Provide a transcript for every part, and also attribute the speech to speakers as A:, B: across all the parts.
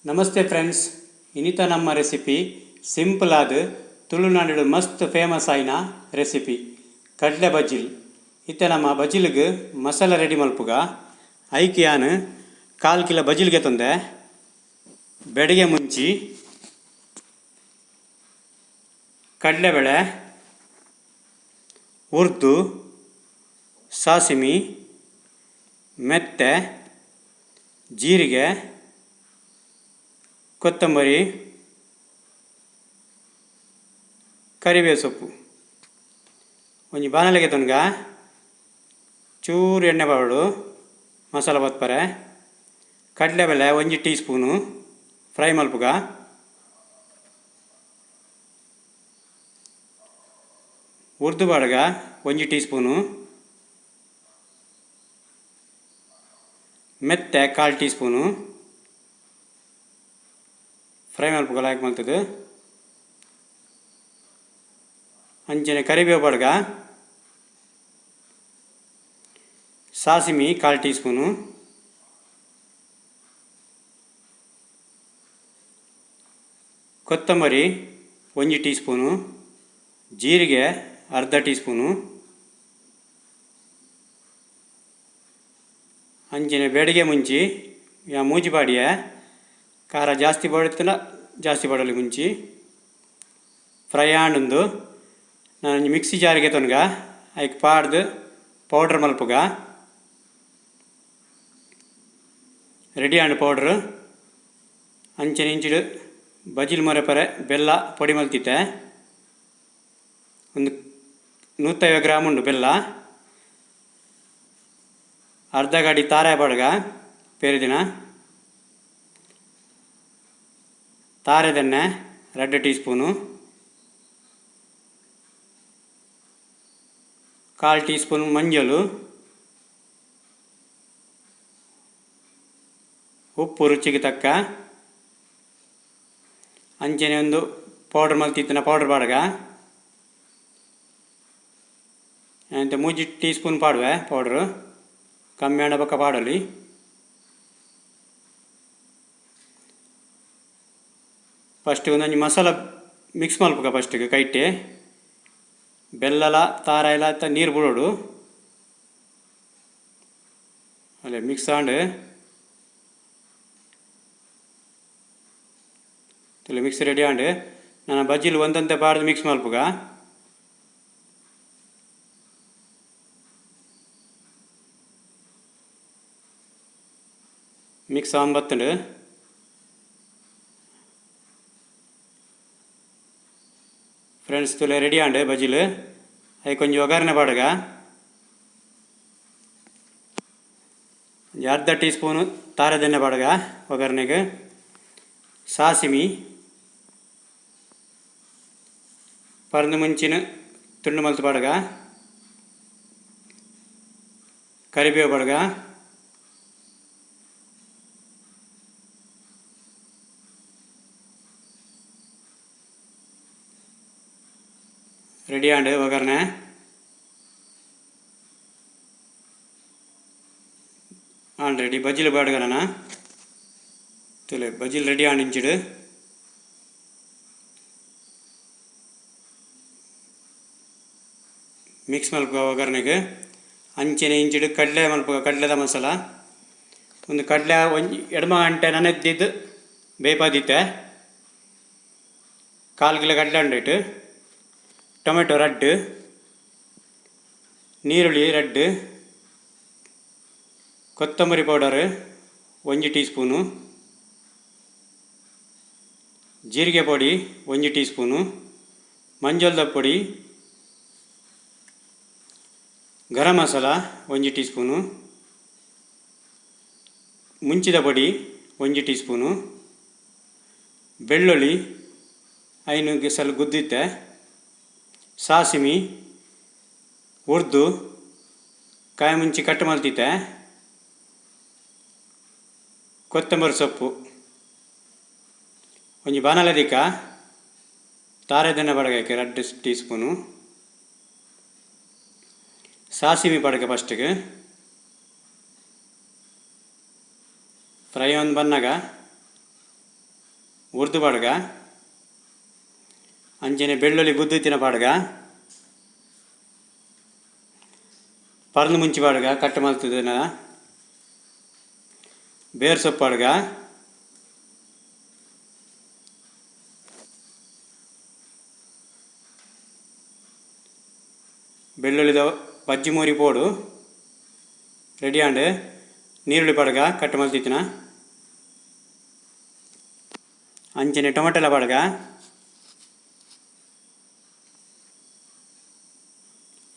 A: Namaste friends, ಇನಿತ ನಮ್ಮ recipe simple ಆದ್ ತುಳುನಾಡು ಮಸ್ತ್ ಫೇಮಸ್ ಆಯಿನ ರೆಸಿಪಿ ಕಡ್ಲೆ ಬಜ್ಜಿಲ್. ಇತ್ತೆ ನಮ್ಮ ಬಜ್ಜಿಲ್ಗ್ ಮಸಾಲೆ ರೆಡಿ ಮಲ್ಪುಗ. ಐಕ್ ಯಾನ್ ಕಾಲ್ ಕಿಲೋ ಬಜ್ಜಿಲ್ಗೆ ತಂದೆ, ಬೆಡಿಗೆ ಮುಂಚಿ, ಕಡಲೆಬೇಳೆ, ಉರ್ದು, ಸಾಸಿಮಿ, ಮೆತ್ತೆ, ಜೀರಿಗೆ, ಕೊತ್ತಂಬರಿ, ಕರಿಬೇವು ಸೊಪ್ಪು. ಒಂಜಿ ಬಾಣಲೆಗೆ ತೊನ್ಗ ಚೂರು ಎಣ್ಣೆ ಪಾಡೋಡು, ಮಸಾಲೆ ಬತ್ಪರೆ. ಕಡಲೆಬೇಳೆ 1 ಟೀ ಸ್ಪೂನು ಫ್ರೈ ಮಲ್ಪುಗ. ಉರ್ದು ಬಾಡ್ಗ 1 ಟೀ ಸ್ಪೂನು, ಮೆತ್ತೆ 1/4 ಟೀ ಸ್ಪೂನು ಫ್ರೈ ಮಲ್ಪುಗ ಲಾಯ್ಕ್ ಮಲ್ತದು. ಅಂಚನೆ ಕರಿಬೇವು ಬಾಡ್ಗ, ಸಾಸಿಮಿ 1/4 ಟೀ ಸ್ಪೂನು, ಕೊತ್ತಂಬರಿ 1 ಟೀ ಸ್ಪೂನು, ಜೀರಿಗೆ 1/2 ಟೀ ಸ್ಪೂನು, ಅಂಚನೆ ಬೇಡಿಗೆ ಮುಂಚಿ ಯಾ ಮೂಜಿ ಪಾಡಿಯೆ, ಖಾರ ಜಾಸ್ತಿ ಬಾಡುತ್ತಿಲ್ಲ ಜಾಸ್ತಿ ಬಾಡಲಿ ಮುಂಚಿ. ಫ್ರೈ ಆಂಡುಂದು ನಾನು ಮಿಕ್ಸಿ ಜಾರಿಗೆ ತೊನ್ಗ ಐಕ್ ಪಾಡ್ದು ಪೌಡ್ರ್ ಮಲ್ಪುಗ. ರೆಡಿ ಆಂಡ್ ಪೌಡ್ರ್. ಅಂಚನೆ ಇಂಚಿಡು ಬಜಿಲ್ ಮೊರೆಪರೆ ಬೆಲ್ಲ ಪೊಡಿ ಮಲ್ತಿತ್ತೆ, ಒಂದು 150 ಗ್ರಾಮ್ ಉಂಡು ಬೆಲ್ಲ. ಅರ್ಧ ಗಾಡಿ ತಾರೆ ಬಾಡ್ಗ ಪೇರಿದಿನ ತಾರೆದೆಣ್ಣೆ 2 ಟೀ ಸ್ಪೂನು, 1/4 ಟೀ ಸ್ಪೂನ್ ಮಂಜಳು, ಉಪ್ಪು ರುಚಿಗೆ ತಕ್ಕ. ಅಂಚನೆ ಒಂದು ಪೌಡರ್ ಮಲ್ತಿತ್ತಿನ ಪೌಡರ್ ಬಾಡ್ಗ ಅಂತೆ 3 ಟೀ ಸ್ಪೂನ್ ಪಾಡುವೆ ಪೌಡ್ರು, ಕಮ್ಮಿ ಆಂಡ ಬೊಕ್ಕ ಪಾಡಲಿ. ಫಸ್ಟ್ ಒಂದೊಂಜಿ ಮಸಾಲ ಮಿಕ್ಸ್ ಮಲ್ಪುಗ. ಫಸ್ಟಿಗೆ ಕೈಟೆ ಬೆಲ್ಲಲ ತಾರ ಎಲ್ಲ ನೀರು ಬಿಡೋಡು ಅಲ್ಲೇ ಮಿಕ್ಸ್ ಆಂಡ್ ಮಿಕ್ಸ್ ರೆಡಿ ಆಂಡ್ ನಾನು ಬಜ್ಜಿಲ್ ಒಂದಂತೆ ಪಾಡ್ದು ಮಿಕ್ಸ್ ಮಲ್ಪುಗ. ಮಿಕ್ಸ್ ಆಂಬತ್ತಂಡು ಫ್ರೆಂಡ್ಸ್ ತುಲೆ ರೆಡಿ ಆಂಡ್ ಬಜ್ಜಿಲ್. ಅೈ ಕೊಂಚ ಒಗ್ಗರಣೆ ಪಾಡುಗ. 1/2 ಟೀ ಸ್ಪೂನು ತಾರೆದೆಣ್ಣೆ ಪಾಡುಗ ಒಗ್ಗರಣೆಗೆ. ಸಾಸಿಮಿ, ಪರಂದು ಮುಂಚಿನ ತುಂಡು ಮಲ್ತು ಪಾಡುಗ, ಕರಿಬೇವು ಪಾಡುಗ, ರೆಡಿ ಆಂಡ್ ಒಗ್ಗರಣೆ. ಆಂಡ್ ರೆಡಿ ಬಜ್ಜಿಲ್ ಬಾಡುಗನ ತುಲೆ ಬಜ್ಜಿಲ್ ರೆಡಿ ಆಂಡ್ ಇಂಚಿಡು. ಮಿಕ್ಸ್ ಮಲ್ಪುಗ ಒಗ್ಗರಣೆಗೆ. ಅಂಚನೆ ಇಂಚಿಡು ಕಡಲೆ ಮಲ್ಪುಗ, ಕಡಲೆದ ಮಸಾಲ. ಒಂದು ಕಡಲೆ ಒಂಜಿ ಎಡಮ ಗಂಟೆ ನನೆದ್ದಿದ್ದು ಬೇಪಾದಿತ್ತೆ. 1/4 ಕಿಲೋ ಕಡಲೆ ಉಂಡೈಟು, ಟೊಮೆಟೊ 2, ನೀರುಳ್ಳಿ 2, ಕೊತ್ತಂಬರಿ ಪೌಡರ್ 1 ಟೀ ಸ್ಪೂನು, ಜೀರಿಗೆ ಪೊಡಿ 1 ಟೀ ಸ್ಪೂನು, ಮಂಜಲ್ದ ಪೊಡಿ, ಗರಂ ಮಸಾಲ 1 ಟೀ ಸ್ಪೂನು, ಮುಂಚಿದ ಪೊಡಿ 1 ಟೀ ಸ್ಪೂನು, ಬೆಳ್ಳುಳ್ಳಿ 5 ಸಲ ಗುದ್ದಿತ್ತೆ, ಸಾಸಿಮಿ, ಉರ್ದು, ಕಾಯಿ ಮುಂಚಿ ಕಟ್ ಮಲ್ತಿತ್ತೆ, ಕೊತ್ತಂಬರಿ ಸೊಪ್ಪು. ಒಂಜಿ ಬಾಣಲೆ ದಿಕ್ಕ ತಾರೆದೆಣ್ಣೆ ಬಾಡಗೈಕೆ 2 ಟೀ ಸ್ಪೂನು, ಸಾಸಿಮಿ ಬಾಡಗ ಫಸ್ಟಿಗೆ ಫ್ರೈ ಒಂದು ಬನ್ನಾಗ ಉರ್ದು ಪಾಡ್ಗ. ಅಂಚನೆ ಬೆಳ್ಳುಳ್ಳಿ ಗುದ್ದುತ್ತಿನ ಪಾಡ್ಗ. ಪರ್ಂದ್ ಮುಂಚಿ ಪಾಡ್ಗ ಕಟ್ ಮಲ್ತುದಿನ. ಬೇರ್ ಸೊಪ್ಪು ಪಾಡ್ಗ. ಬೆಳ್ಳುಳ್ಳಿದ ಬಜ್ಜಿ ಮೂರಿ ಪೋಡು ರೆಡಿ ಆಂಡ್. ನೀರುಳ್ಳಿ ಪಾಡ್ಗ ಕಟ್ ಮಲ್ತಿತ್ತಿನ. ಅಂಚನೆ ಟೊಮೆಟೊಲ ಪಾಡ್ಗ.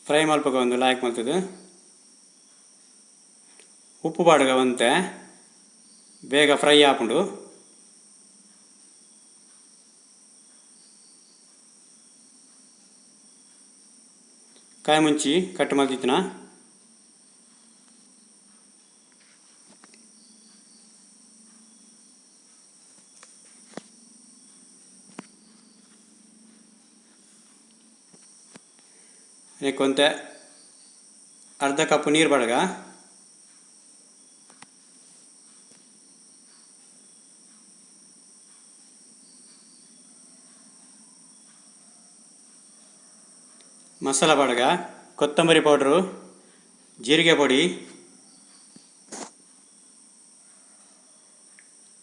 A: ಫ್ರೈ ಮಲ್ಪಗ ಒಂದು ಲಾಯ್ಕ್ ಮಲ್ತುದು. ಉಪ್ಪು ಪಾಡ್ಗ ಒಂತೆ ಬೇಗ ಫ್ರೈ ಆಪುಂಡು. ಕಾಯಿ ಮುಂಚಿ ಕಟ್ ಮಲ್ತಿತ್ತಿನ. ಒಂತೆ ಅರ್ಧ ಕಪ್ ನೀರು ಪಾಡ್ಗ. ಮಸಾಲ ಪಾಡ್ಗ. ಕೊತ್ತಂಬರಿ ಪೌಡ್ರು, ಜೀರಿಗೆ ಪೊಡಿ,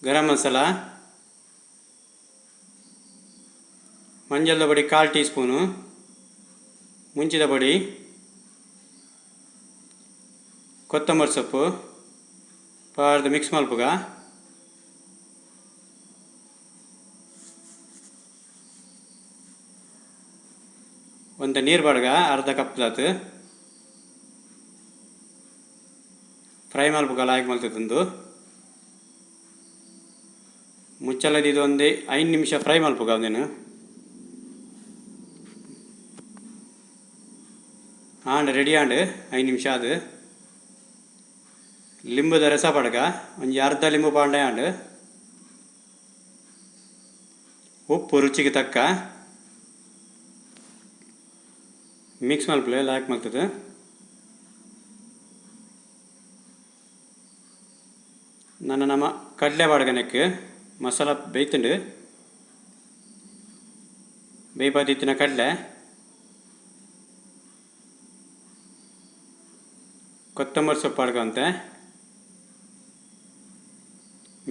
A: ಗರಂ ಮಸಾಲ, ಮಂಜಲ್ದ ಪೊಡಿ 1/4 ಟೀ ಸ್ಪೂನು, ಮುಂಚಿದ ಪೊಡಿ, ಕೊತ್ತಂಬರಿ ಸೊಪ್ಪು ಪಾಡ್ದು ಮಿಕ್ಸ್ ಮಲ್ಪುಗ. ಒಂತೆ ನೀರು ಪಾಡ್ಗ ಅರ್ಧ ಕಪ್ ದಾತ್. ಫ್ರೈ ಮಲ್ಪುಗ ಲಾಯ್ಕ್ ಮಲ್ತುಂದು. ಮುಚ್ಚಲದಿದ್ದು ಒಂದೇ 5 ನಿಮಿಷ ಫ್ರೈ ಮಲ್ಪುಗ ಒಂದೇನು. ಆಂಡ್ ರೆಡಿ ಆಂಡ್ 5 ನಿಮಿಷ ಅದು. ಲಿಂಬುದ ರಸ ಪಾಡ್ಗ. ಒಂಜಿ ಅರ್ಧ ಲಿಂಬು ಪಾಂಡೆ ಆಂಡ್. ಉಪ್ಪು ರುಚಿಗೆ ತಕ್ಕ. ಮಿಕ್ಸ್ ಮಲ್ಪಲೆ ಲಾಯ್ಕ್ ಮಲ್ತುದು. ನನ್ನ ನಮ್ಮ ಕಡಲೆ ಪಾಡ್ಗನೆಕ್ ಮಸಾಲ ಬೇಯ್ತುಂಡು. ಬೇಯ್ಪಾದಿತ್ತಿನ ಕಡಲೆ, ಕೊತ್ತಂಬರಿ ಸೊಪ್ಪು ಪಾಡ್ಗಂತೆ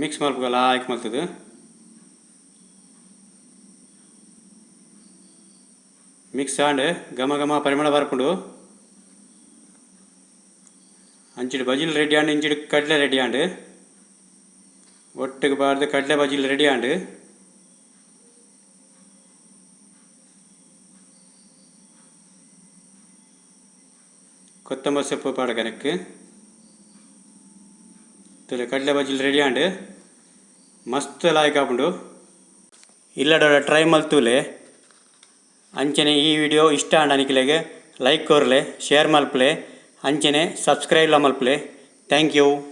A: ಮಿಕ್ಸ್ ಮಲ್ಪುಗ ಲಾಯ್ಕ್ ಮಲ್ತುದು. ಮಿಕ್ಸ್ ಆಂಡ್ ಘಮ ಘಮ ಪರಿಮಳ ಬರ್ಪುಂಡು. ಅಂಚಿಡು ಬಜಿಲ್ ರೆಡಿ ಆಂಡ್, ಇಂಚಿಡು ಕಡಲೆ ರೆಡಿ ಆಂಡ್. ಒಟ್ಟಿಗೆ ಬಾರ್ದು ಕಡಲೆ ಬಜಿಲ್ ರೆಡಿ ಆಂಡ್. ಕೊತ್ತಂಬರಿ ಸೊಪ್ಪು ಪಾಡ್ಗನೆಕ್. ತುಲೆ ಕಡಲೆ ಬಜಿಲ್ ರೆಡಿ ಆಂಡ್. ಮಸ್ತ್ ಲಾಯ್ಕ್ ಆಪುಂಡು. ಇಲ್ಲಡ ಟ್ರೈ ಮಲ್ತುಲೆ. ಅಂಚನೆ ಈ ವಿಡಿಯೋ ಇಷ್ಟ ಆಂಡ ನಿಕ್ಲೆಗ್ ಲೈಕ್ ಕೊರ್ಲೆ, ಶೇರ್ ಮಲ್ಪಲೆ, ಅಂಚನೆ ಸಬ್ಸ್ಕ್ರೈಬ್ ಮಲ್ಪಲೆ. Thank you.